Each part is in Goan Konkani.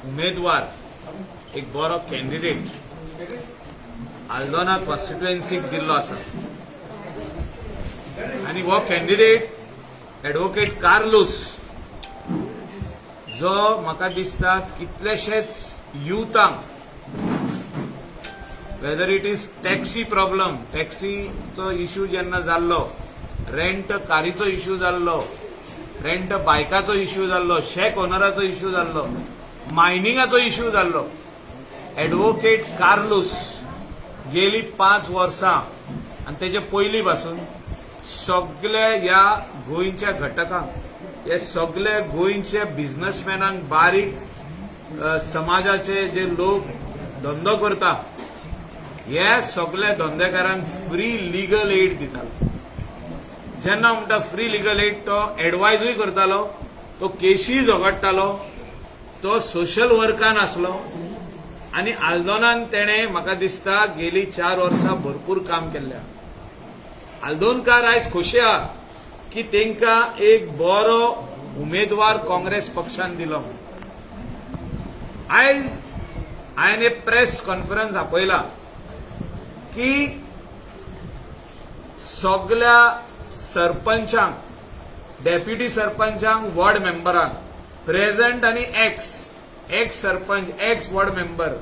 उमेदवार, एक बरो कॅन्डिडेट आल्दोना कॉन्स्टिट्युएन्सीक दिल्लो आसा आनी हो कॅन्डिडेट एडवोकेट कार्लूस, जो म्हाका दिसता कितलेशेच युथांक, whether it is taxi problem, टॅक्सीचो issue जेन्ना जाल्लो, रेंट कारीचो इश्यू जाल्लो, रेंट बायकाचो इश्यू जाल्लो, शॅक ओनराचो इश्यू जाल्लो, मायनिंगाचो इश्यू जाल्लो, एडवोकेट कार्लूस गेली 5 वर्सां आनी तेजे पयलीं पासून सगळे ह्या गोंयच्या घटकांक, हे सगळे गोंयचे बिझनसमॅनांक, बारीक समाजाचे जे लोक धंदो करता, हे सगळे धंदेकारांक फ्री लिगल एड दितालो. जेन्ना म्हणटा फ्री लिगल एड, तो एडवायजूय करतालो, तो केशीय झगडटालो, तो सोशल वर्कान आसलो आनी आल्दोनान तेणें म्हाका दिसता गेली 4 वर्सां भरपूर काम केल्लें आहा. आल्दोनकार आयज खोशी आहा की तांकां एक बरो उमेदवार काँग्रेस पक्षान दिलो. आयज हांवें एक प्रेस कॉन्फरन्स आपयला की सगल्या सरपंचांक, डेप्युटी सरपंचांक, वॉर्ड मेंबरांक, प्रेझेंट आनी ex ex sarpanch, ex ward member,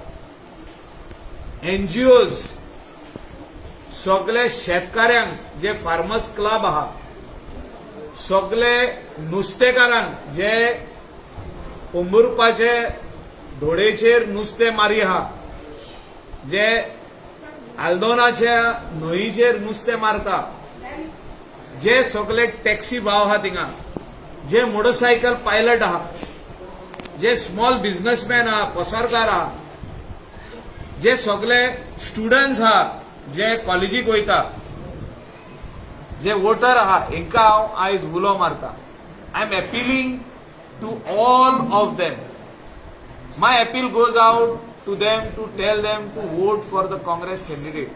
NGOs, सगळे शेतकाऱ्यांक जे फार्मर्स क्लब आहा, सगळे नुस्तेकारांक जे पोंबुर्पाचे धोडेचेर नुस्तें मारी आहा, जे आल्दोनाच्या न्हंयचेर नुस्तें मारता, जे सगळे टॅक्सी भाव आहा थिंगा, जे मोटरसायकल पायलट आहा, जे स्मॉल बिझनेसमॅन आहा, पसरकार आहा, जे सगळे स्टुडंट्स आहा, जे कॉलेजीक वयता, जे वोटर आहा, हेंकां हांव आयज उलो मारता. I am appealing to all of them. My appeal goes out to them to tell them to vote for the Congress candidate.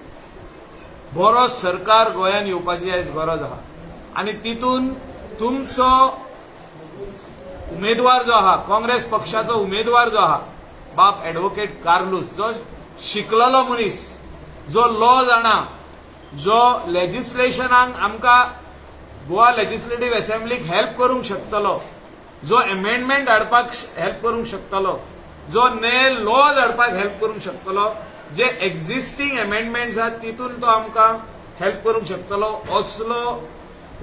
बरो सरकार गोंयांत येवपाची आयज गरज आहा आनी तितून तुमचो उमेदवार जो आहा, काँग्रेस पक्षाचो उमेदवार जो आहा, बाब एडवोकेट कार्लूस, जो शिकलेलो मनीस, जो लॉ जाणा, जो लेजिस्लेशनाक आमकां गोवा लेजिस्लेटीव असेंब्लीक हेल्प करूंक शकतलो, जो अमेंडमेंट हाडपाक हेल्प करूंक शकतलो, जो ने लॉज हाडपाक हेल्प करूंक शकतलो, जे एक्झिस्टींग अमेंडमेंट्स आहात तितून तो आमकां हेल्प करूंक शकतलो, असलो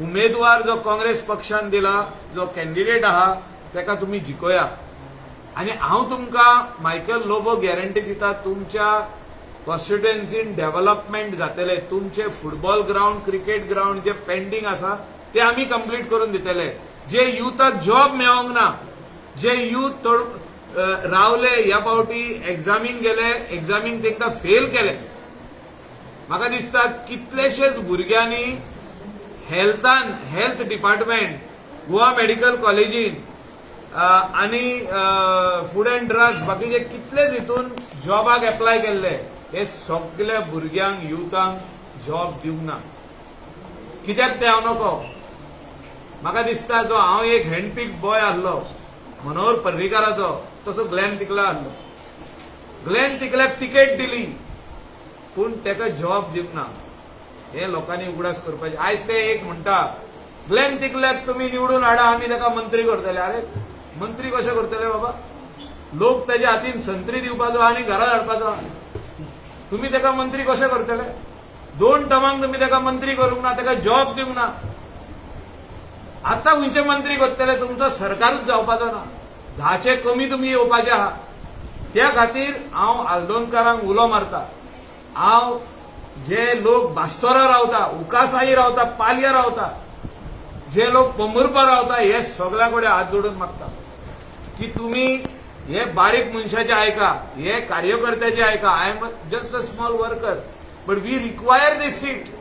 उमेदवार जो काँग्रेस पक्षान दिला, जो कॅन्डिडेट आहा, ताका तुमी जिखोया. आनी हांव तुमकां मायकल लोबो गॅरंटी दिता, तुमच्या कॉन्स्टिट्युएन्सीन डेव्हलपमेंट जातले. तुमचे फुटबॉल ग्रावंड, क्रिकेट ग्रावंड जे पेंडींग आसा ते आमी कंप्लीट करून दितले. जे युथाक जॉब मेळोंक ना, जे यूथ रावले, ह्या फावटी एग्जामीक गेले, एग्जामीक तांकां फेल केले, म्हाका दिसता कितलेशेच भुरग्यांनी हेल्थान, हेल्थ डिपार्टमेंट, गोवा मेडिकल कॉलेजीन आनी फूड अँड ड्रग्स, बाकीचे कितलेच हितून जॉबाक एप्लाय केल्ले, हे सगल्या भुरग्यांक, युथांक जॉब दिवंक ना. कित्याक तें हांव नको. म्हाका दिसता जो हांव एक हँडपीक बॉय आहलो मनोहर पर्रीकाराचो, तसो ग्लॅन तिकला आहलो. ग्लॅन तिकल्याक तिकेट दिली पूण ताका जॉब दिवंक ना, हे लोकांनी उगडास करपाचे. आयज ते एक म्हणटा, ग्लॅन तिकल्याक तुमी निवडून हाडा, आमी ताका मंत्री करतले. अरे, मंत्री कशें करतले बाबा? लोक ताच्या हातीन संत्री दिवपाचो आनी घरा धाडपाचो. तुमी ताका मंत्री कशें करतले? दोन टर्मांक तुमी ताका मंत्री करूंक ना, ताका जॉब दिवंक ना, आतां खंयचे मंत्री करतले? तुमचो सरकारूच जावपाचो ना. 10चे कमी तुमी येवपाचे आहा. त्या खातीर हांव आल्दोनकारांक उलो मारता. हांव जे लोक बास्तोरा रावता, उकासाई रावता, पालया रावता, जे लोक पोंबुर्पा रावता, हे सगळ्या कडेन हात जोडून मागता की तुमी हे बारीक मनशाचे आयका, हे कार्यकर्त्याचे आयका. I am just a small worker, but we require this seat.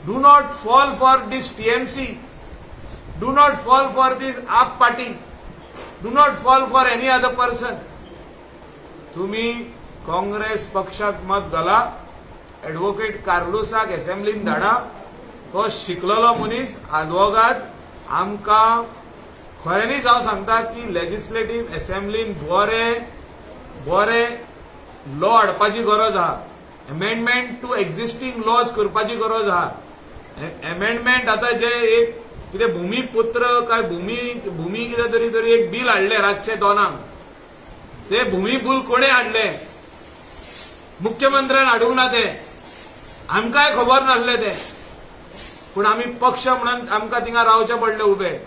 Do not fall for this TMC. Do not fall for this AAP party. Do not fall for any other person. तुम्ही काँग्रेस पक्षाक मत घाला, एडवोकेट कार्लुसाक असेंब्लीन धाडा. तो शिकलेलो मनीस, आदवोगाद, आमकां खऱ्यांनीच हांव सांगता की लेजिस्लेटीव असेंब्लीन बरे बरे लॉ हाडपाची गरज आहा, अमेंडमेंट टू एक्झिस्टींग लॉज करपाची गरज आहा. अमेंडमेंट आतां जे एक कितें भुमीपुत्र काय भुमी भुमी कितें तरी तरी एक बील हाडलें रातचें 2क, ते भुमी बील कोणें हाडलें? मुख्यमंत्र्यान हाडूंक ना तें, आमकांय खबर नासलें तें. पूण आमी पक्ष म्हणून आमकां थिंगा रावचें पडलें उबे.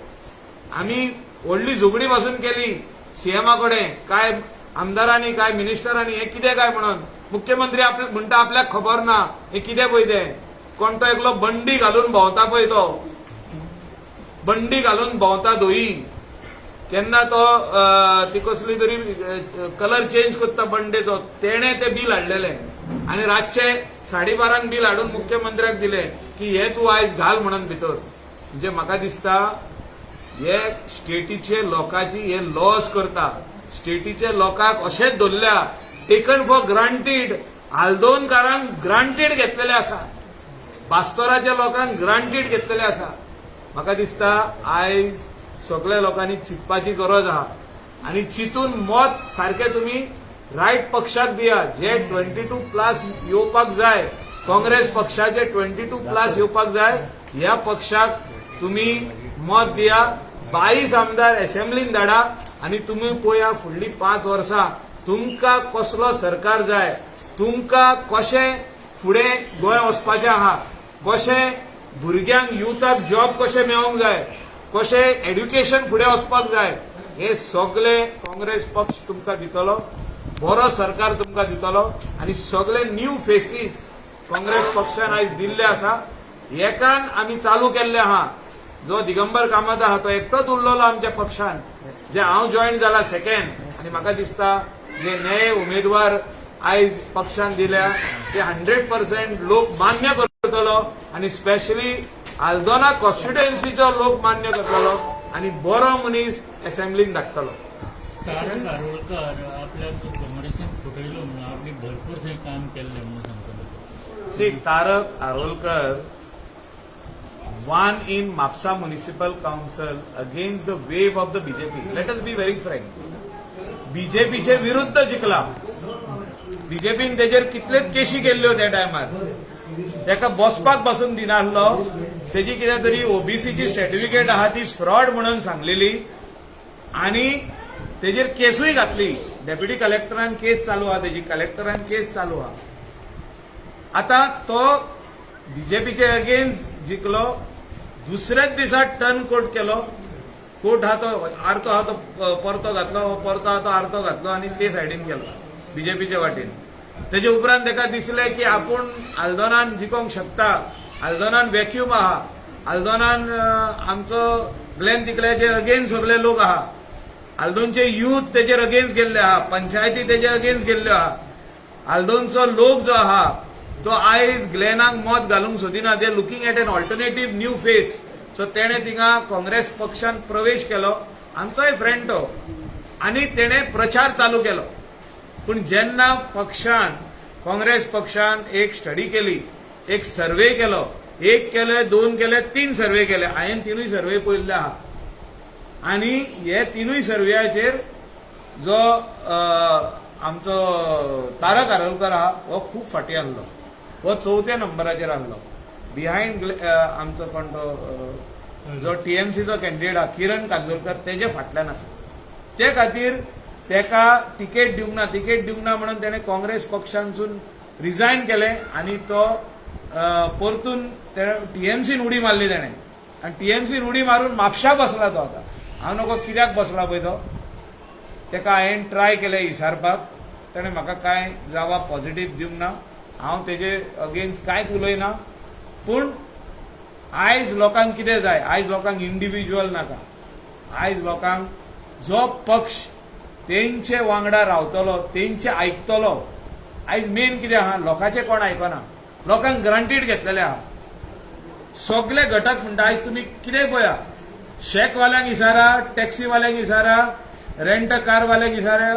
आमी व्हडली झगडी पासून केली सीएमा कडेन, काय आमदारांनी काय मिनिस्टरांनी, हें कितें काय म्हणून. मुख्यमंत्री आपले म्हणटा आपल्याक खबर ना हें कितें पळय तें. कोण तो एकलो बंडी घालून भोंवता पळय, तो बंडी घालून भोंवता धोई, केन्ना तो ती कसली तरी कलर चेंज करता बंडेचो, तेणें तें बील हाडलेलें आनी रातचे 12:30 बील हाडून मुख्यमंत्र्याक दिलें की हे तूं आयज घाल म्हणून भितर. म्हणजे म्हाका दिसता हे स्टेटीचे लोकांची हे लॉस करता. स्टेटीचे लोकांक अशेंच धरल्या, टेकन फॉर ग्रांटीड. आल्दोनकारांक ग्रांटीड घेतलेले आसा, बास्तोराच्या लोकांक ग्रांटीड घेतलेले आसा. म्हाका दिसता आयज सगळ्या लोकांनी चिंतपाची गरज आहा आनी चिंतून मत सारकें तुमी रायट पक्षाक दिया. जे 22+ येवपाक जाय, काँग्रेस पक्षाचे 22+ येवपाक जाय, ह्या पक्षाक तुमी मत दिया. 22 आमदार असेंब्लीन धाडा आनी तुमी पळया फुडली 5 वर्सां तुमकां कसलो सरकार जाय, तुमकां कशें फुडें गोंय वचपाचें आहा, कशें भुरग्यांक युथाक जॉब कशें मेळोंक जाय, कशें एड्युकेशन फुडें वचपाक जाय, हे सगळे काँग्रेस पक्ष तुमकां दितलो. बरो सरकार तुमकां दितलो आनी सगळे न्यू फेसीस काँग्रेस पक्षान आयज दिल्ले आसा. एकान आमी चालू केल्ले आहा, जो दिगंबर कामत आहा तो एकटोच उरलेलो आमच्या पक्षान, जे हांव जॉयन जाला सेकंड. आनी म्हाका दिसता जे नये उमेदवार आयज पक्षान दिल्या ते 100% लोक मान्य करतलो आनी स्पेशली आल्दोना कॉन्स्टिट्युएन्सीचो लोक मान्य करतलो आनी बरो मनीस असेंब्लीन धाडटलो. तारक आरोलकर आपल्याक काँग्रेसीन फटयलो म्हणून, आपणी भरपूर थंय काम केल्लें म्हणून सांगतलो. See, Tarak Arolkar won in Mapsa Municipal Council against the wave of the BJP. Let us be very frank. बीजेपीचे विरुद्ध जिखला. बीजेपीन तेजेर कितलेच केशी केल्ल्यो त्या टायमार, तेका बसपाक बसून दिनासलो. तेजी कितें तरी ओबीसीची सर्टिफिकेट आहा ती फ्रॉड म्हणून सांगलेली आनी तेजेर केसूय घातली. डेप्युटी कलेक्टरान केस चालू आहा तेजी, कलेक्टरान केस चालू आहा. आता तो बीजेपीचे अगेन्स्ट जिखलो, दुसऱ्याच दिसा टर्न कोट केलो. कोट हा तो आरतो हा तो परतो घातलो, हो परतो हा तो आरतो घातलो आनी ते सायडीन गेलो बीजेपीचे वाटेन. तेजे उपरांत ताका दिसलें की आपूण आल्दोनान जिखोंक शकता, आल्दोनान वॅक्यूम आहा, आल्दोनान आमचो ग्लॅन तिकल्याचे अगेन्स्ट सगळे लोक आहा, आल्दोनचे युथ तेजेर अगेन्स्ट गेल्ले आहा, पंचायती तेजे अगेन्स्ट गेल्ल्यो आहा. आल्दोनचो लोक जो आहा तो आयज ग्लॅनाक मत घालूंक सोदिना. They looking at an alternative new face. So तेणे थिंगा काँग्रेस पक्षान प्रवेश केलो, आमचोय फ्रेंड तो, आनी तेणे प्रचार चालू केलो. पूण जेन्ना पक्षान, काँग्रेस पक्षान एक स्टडी केली, एक सर्वे केलो, एक केले, दोन केले, तीन सर्वे केले, हांवें तिनूय सर्वे पळयल्ले आहा. आनी हे तिनूय सर्व्याचेर जो आमचो तारक आरोलकर आहा हो खूब फाटीं आहलो, हो चवथ्या नंबराचेर आहलो, बिहायंड आमचो कोण तो जो टीएमसीचो कॅन्डिडेट आहा किरण कांदोलकर, तेजे फाटल्यान आसा. ते खातीर तेका तिकेट दिवंक ना. तिकेट दिवंक ना म्हणून तेणें काँग्रेस पक्षांसून रिजायन केलें आनी तो परतून टीएमसीन उडी मारली तेणें आनी टीएमसीन उडी मारून म्हापशा बसला तो. आतां हांव नको कित्याक बसला पळय तो. तेका हांवें ट्राय केलें इसारपाक, तेणें म्हाका कांय जवाब पॉझिटीव दिवंक ना. हांव तेजे अगेन्स्ट कांयच उलयना. पूण आयज लोकांक कितें जाय? आयज लोकांक इंडिव्हिज्युअल नाका. आयज लोकांक जो पक्ष तेंचे वांगडा रावतलो, तेंचे आयकतलो. आयज मेन कितें आहा, लोकांचें कोण आयकना, लोकांक ग्रांटीड घेतलेले आहा सगळे घटक. म्हणटा आयज तुमी कितें पळया, शॅकवाल्यांक इसारा, टॅक्सीवाल्यांक इसारा, रेंट कारवाल्यांक इसारा,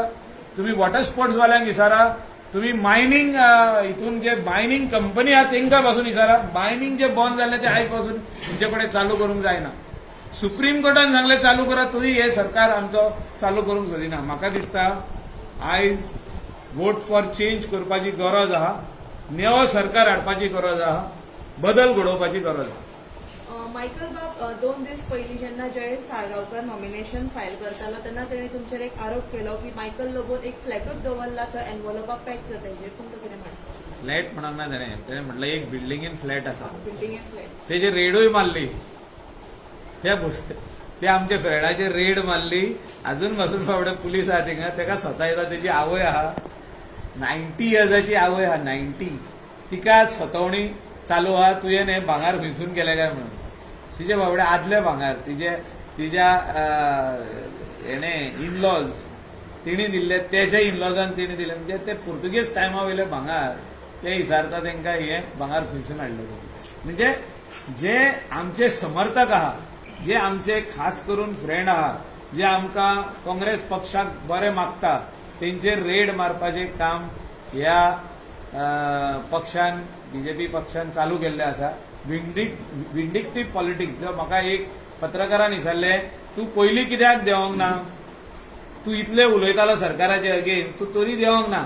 तुम्ही वॉटर स्पोर्ट्सवाल्यांक इसारा, तुम्ही मायनिंग हितून जे मायनिंग कंपनी आहा तेंकां पासून इसारा. मायनिंग जे बंद जाल्लें ते आयज पासून तुमचे कडेन चालू करूंक जायना. सुप्रीम कोर्टान सांगलें चालू करा, तरी हे सरकार आमचो चालू करूंक सोदिना. म्हाका दिसता आयज वोट फॉर चेंज करपाची गरज आहा, नवो सरकार हाडपाची गरज आहा, बदल घडोवपाची गरज आहा. मायकल बाब, 2 दीस पयलीं जेन्ना जयेश साळगांवकर नॉमिनेशन फायल करतालो तेन्ना तेणी तुमचेर एक आरोप केलो की मायकल लोबोन एक फ्लॅटूच दवरला, तो एनवलॉपाक पॅक जाता. हेजेर तुमकां कितें म्हणटा? फ्लॅट म्हणूंक ना तेणें. तेणें म्हटलें एक बिल्डिंगेन फ्लॅट आसा. बिल्डिंगेन फ्लॅट. तेजेर रेडूय मारली. त्या ते आमच्या फ्लॅटाचेर रेड मारली. अजून पासून बाबडे पुलीस आहा थिंगा, तेका सतायता. तेजी आवय आहा, 90 इयर्साची आवय आहा, 90. तिका सतवणी चालू आहा, तुवें हें भांगर खंयसून केलें काय म्हणून. तिजे बाबडे आदले भांगर तिजे तिज्या हेणे इनलॉज तिणी दिल्ले, तेच्या इनलॉजान तिणी दिले. म्हणजे ते पुर्तुगेज टायमा वयले भांगर ते विचारता तेंकां, हें भांगर खंयसून हाडलें तुमी? म्हणजे जे आमचे समर्थक आहा, जे आमचे खास करून फ्रेंड आहा, जे आमकां काँग्रेस पक्षाक बरें मागता, तेंचेर रेड मारपाचें काम ह्या पक्षान, बीजेपी पक्षान चालू केल्लें आसा. विंडिक्टीव पॉलिटिक्स. जो म्हाका एक पत्रकारान विचारलें, तूं पयलीं कित्याक देंवोंक ना? तूं इतलें उलयतालो सरकाराचे अगेन, तूं तरी देंवोंक ना.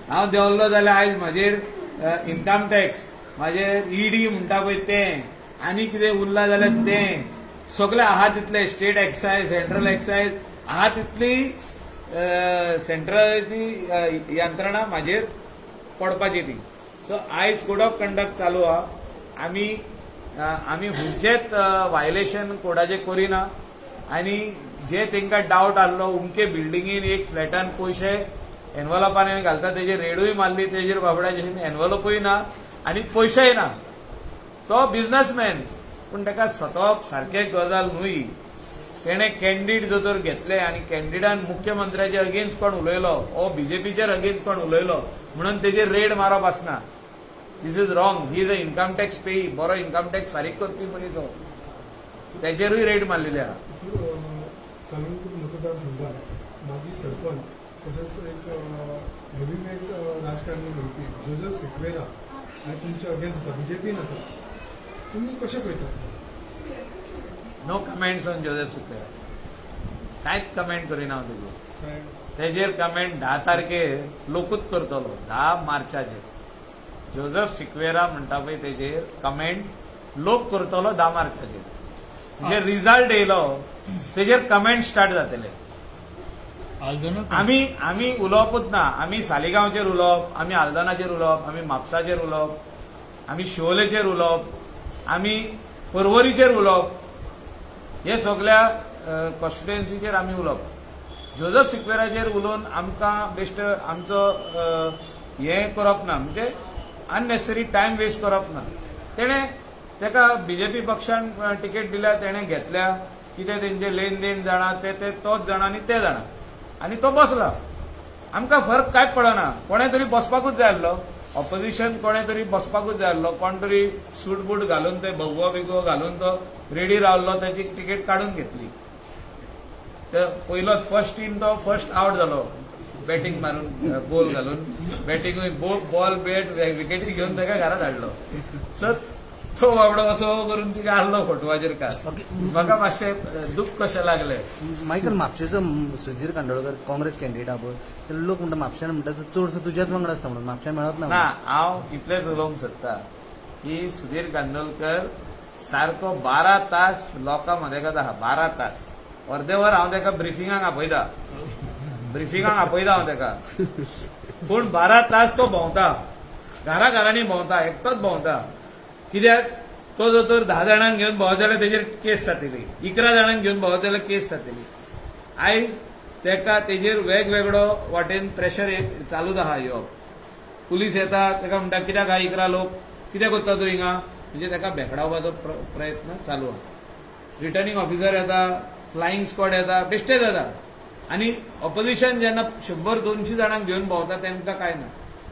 हांव देंवल्लो जाल्यार आयज म्हाजेर इन्कम टॅक्स, म्हाजेर ईडी म्हणटा पळय तें, आनी कितें उरलां जाल्यार तें सगळें आहा तितलें, स्टेट एक्सायज, सेंट्रल एक्सायज आहा तितली सेंट्रलाची यंत्रणा म्हाजेर पडपाची ती. सो आयज कोड ऑफ कंडक्ट चालू आहा. आमी खंयचेच वायलेशन कोडाचें करिना. आनी जे तांकां डावट आहलो, उमके बिल्डिंगेन एक फ्लॅटान पयशे एनवलपान घालता, तेजेर रेडूय मारली. तेजेर बाबड्याचे एनवलपूय ना आनी पयशेय ना. तो बिझनसमॅन, पूण ताका सतोवप सारकें गजाल न्हय. तेणें कॅन्डीड जर तर घेतले आनी कॅन्डिडान मुख्यमंत्र्याचे अगेन्स्ट कोण उलयलो ओ बीजेपीचेर अगेन्स्ट कोण उलयलो म्हणून तेजेर रेड मारप आसना. This is wrong. He is a income tax payee. बरो इन्कम टॅक्स फारीक करपी मनीस हो. तेजेरूय रेड मारलेली आहा. कलंगूट मतदारसंघात माजी सरपंच तसंच एक हेवीवेट राजकारणी म्हणपी जोजफ सिक्वेरा आनी तुमच्या अगेन्स्ट आसा, बीजेपीन आसा. तुमी कशें पळयतात? No comments on Joseph Sequeira. कांयच कमेंट करिना हांव तेजेर. तेजेर कमेंट 10 तारखेर लोकूच करतलो, 10 मार्चाचेर. जोजफ सिक्वेरा म्हणटा पळय, तेजेर कमेंट लोक करतलो 10 मार्चाचेर. म्हणजे रिझल्ट येयलो तेजेर कमेंट स्टार्ट जातले. आल्दोना. आमी उलोवपूच ना. आमी सालिगांवचेर उलोवप, आमी आल्दोनाचेर उलोवप, आमी म्हापसाचेर उलोवप, आमी शिवोलेचेर उलोवप, आमी पर्वरीचेर उलोवप, हे सगल्या कॉन्स्टिट्युएन्सीचेर आमी उलोवप. जोजफ सिक्वेराचेर उलोवन आमकां बेश्ट आमचो हें करप ना, म्हणजे अननेसेसरी टायम वेस्ट करप ना. तेणें ताका बीजेपी पक्षान तिकेट दिल्या, तेणें घेतल्या. कितें तेंचे लेन देण जाणा ते ते तोच जाणा आनी ते जाणा आनी तो बसला. आमकां फरक कांयच पडना. कोणें तरी बसपाकूच जाय आसलो ऑपोजिशन, कोणें तरी बसपाकूच जाय आसलो. कोण तरी सूट बूट घालून, ते भगवो बिगवो घालून तो रेडी रावल्लो, ताची तिकेट काडून घेतली. तर पयलोच फर्स्ट टीम तो फर्स्ट आवट जालो, बॅटींग मारून गोल घालून, बॅटिंगूय बॉल बॅट विकेटी घेवन ताका घरात हाडलो. सो तो बाबडो असो करून तिका आहलो फोटवाचेर काल. म्हाका मातशें दुख्ख कशें लागलें. मायकल, म्हापशेचो सुधीर कांदोळकर काँग्रेस कॅन्डिडेट आहा पळय, ते लोक म्हणटा म्हापश्यान म्हणटा तो चडसो तुज्याच वांगडा आसता म्हणून, म्हापश्यान मेळत ना ना. म्हणून. हांव इतलेंच उलोवंक सोदता की सुधीर कांदोलकर सारको 12 तास लोकां मदेगात आहा. 12 तास, अर्दे वर हांव ताका ब्रिफिंगाक आपयता, ब्रिफिंगाक आपयता हांव ताका, पूण 12 तास तो भोंवता, घरा घरांनी भोंवता, एकटोच भोंवता. कित्याक तो जर तर 10 जाणांक घेवन भोंवत जाल्यार तेजेर केस जातली, 11 जाणांक घेवन भोंवत जाल्यार केस जातली. आयज तेका तेजेर वेगवेगळो वाटेन प्रेशर चालूच आहा येवप. पुलीस येता, ताका म्हणटा, कित्याक हा 11 लोक, कित्याक वता तूं हिंगा? म्हणजे ताका भेकडावपाचो प्रयत्न चालू आहा. रिटर्निंग ऑफिसर येता, फ्लायिंग स्क्वॉड येता, बेश्टेच येता. आनी ऑपोजिशन जेन्ना 100 200 जाणांक घेवन भोंवता तेंकां कांय ना.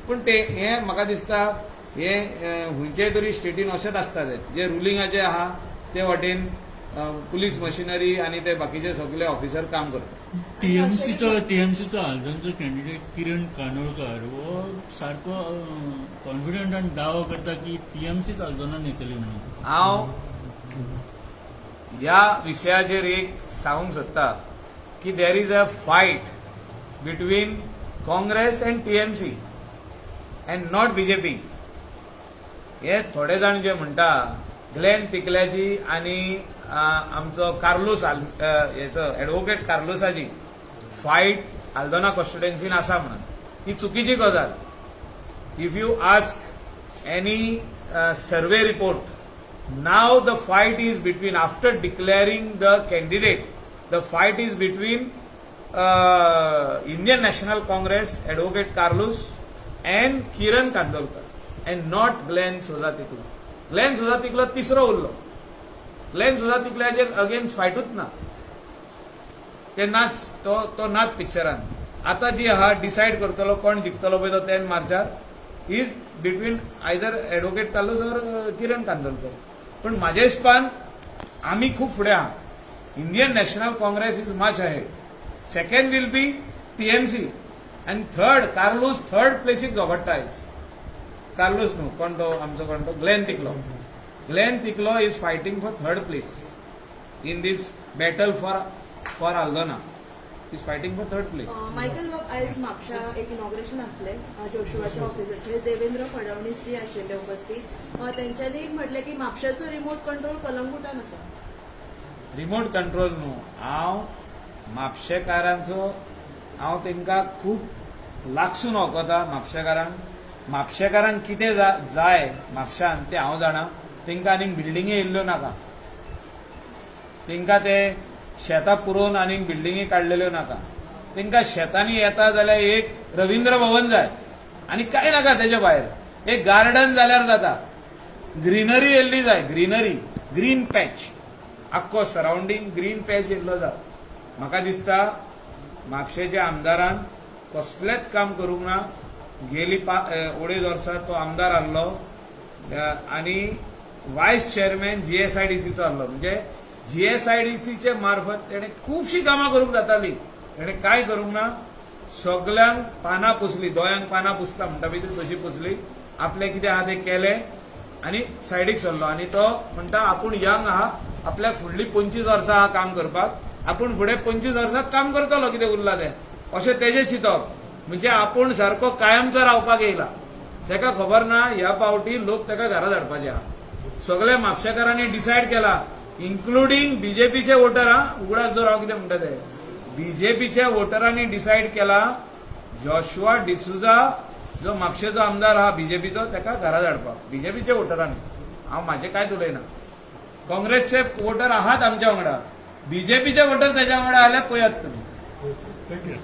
पूण ते हे म्हाका दिसता हे खंयच्याय तरी स्टेटीन अशेंच आसता. ते जे रुलिंगाचे आहा ते वाटेन पुलीस मशिनरी आनी ते बाकीचे सगळे ऑफिसर काम करता. टीएमसीचो आल्दोनचो कॅन्डिडेट किरण कानोळकर हो सारको कॉन्फिडंटान दावो करता की टीएमसीच आल्दोनान येतली म्हणून. हांव ह्या विशयाचेर एक सांगूंक सोदता की there is a fight between Congress and TMC and not BJP. हे थोडे जाण जे म्हणटा, ग्लॅन तिकल्याची आनी आमचो कार्लूस हेचो एडवोकेट कार्लूसाची फायट आल्दोना कॉन्स्टिट्युएन्सीन आसा म्हणून, ही चुकीची गजाल. If you ask any survey report, now the fight is between, after declaring the candidate, the fight is between Indian National Congress, Advocate Carlos and Kiran Kandolkar and not Glenn Souza Tiklo. Glenn Souza Tiklo तिसरो उरलो. ग्लॅन सोजा तिकल्याचेर अगेन्स्ट फायटूच ना. ते नाच, तो तो नाच पिक्चरान. आतां जी आहा, डिसायड करतलो कोण जिखतलो पळय तो 10 मार्चार is between either Advocate Carlos or Kiran Kandolkar. पण म्हाज्या हिसपान आमी खूब फुडें आहा. Indian National Congress is much ahead, second will be TMC आनी थर्ड कार्लोस. थर्ड प्लेसीक झगडटा आयज. कार्लोस न्हू, कोण तो आमचो, कोण तो, Glenn तिकलो. Glenn Tiklo is fighting for third place in this battle for Aldona. Is fighting for third place. Michael बाब, आयज म्हापशा एक इनॉग्रेशन आसलें जोशुआच्या ऑफिसाचेर. देवेंद्र फडणवीस जी आशिल्ले उपस्थित. तेंच्यांनी एक म्हटलें की म्हापशाचो रिमोट कंट्रोल कलंगुटान आसा. रिमोट कंट्रोल न्हू. हांव म्हापशेकारांचो, हांव तांकां खूब लागसून वळखता. म्हापशेकारांक, म्हापशेकारांक कितें जाय म्हापशान तें हांव जाणा. तांकां आनीक बिल्डिंगी येयल्ल्यो नाका. तांकां ते शेतां पुरोवन आनीक बिल्डिंगी काडलेल्यो नाका. तांकां शेतांनी येता जाल्यार एक रवींद्र भवन जाय आनी कांय नाका तेच्या भायर. एक गार्डन जाल्यार जाता. ग्रिनरी येयल्ली जाय, ग्रिनरी, ग्रीन पॅच, आख्खो सरावंडींग ग्रीन पॅच येयल्लो जाय. म्हाका दिसता म्हापशेच्या आमदारान कसलेंच काम करूंक ना. गेली 2.5 वर्सां तो आमदार आहलो आनी वायस चेअरमॅन जीएसआयडीसीचो आहलो. म्हणजे जीएसआयडीसीचे मार्फत तेणें खुबशीं कामां करूंक जातालीं. तेणें कांय करूंक ना. सगल्यांक पानां पुसली, दोळ्यांक पानां पुसता म्हणटा पळय ती, तशी पुसली. आपलें कितें आहा तें केलें आनी सायडीक सरलो. आनी तो म्हणटा आपूण यंग आहा, आपल्याक फुडली 25 वर्सां आहा काम करपाक, आपूण फुडें 25 वर्सां काम करतलो कितें उरला तें, अशें तेजें चिंतप. म्हणजे आपूण सारको कायमचो रावपाक येयला. तेका खबर ना, ह्या पावटी लोक तेका घरा धाडपाचे आहा. सगळे म्हापशेकारांनी डिसायड केला, इन्क्लुडींग बीजेपीचे वोटर. हा, उगडास दवर हांव कितें म्हणटा ते. बीजेपीच्या वोटरांनी डिसायड केला, जॉशुआ डिसुजा जो म्हापशेचो आमदार आहा बीजेपीचो, तेका घरा धाडपाक बीजेपीच्या वोटरांनी. हांव म्हाजें कांयच उलयना. काँग्रेसचे वोटर आहात आमच्या वांगडा, बीजेपीचे वोटर तेच्या वांगडा जाल्यार पळयात तुमी. Thank you.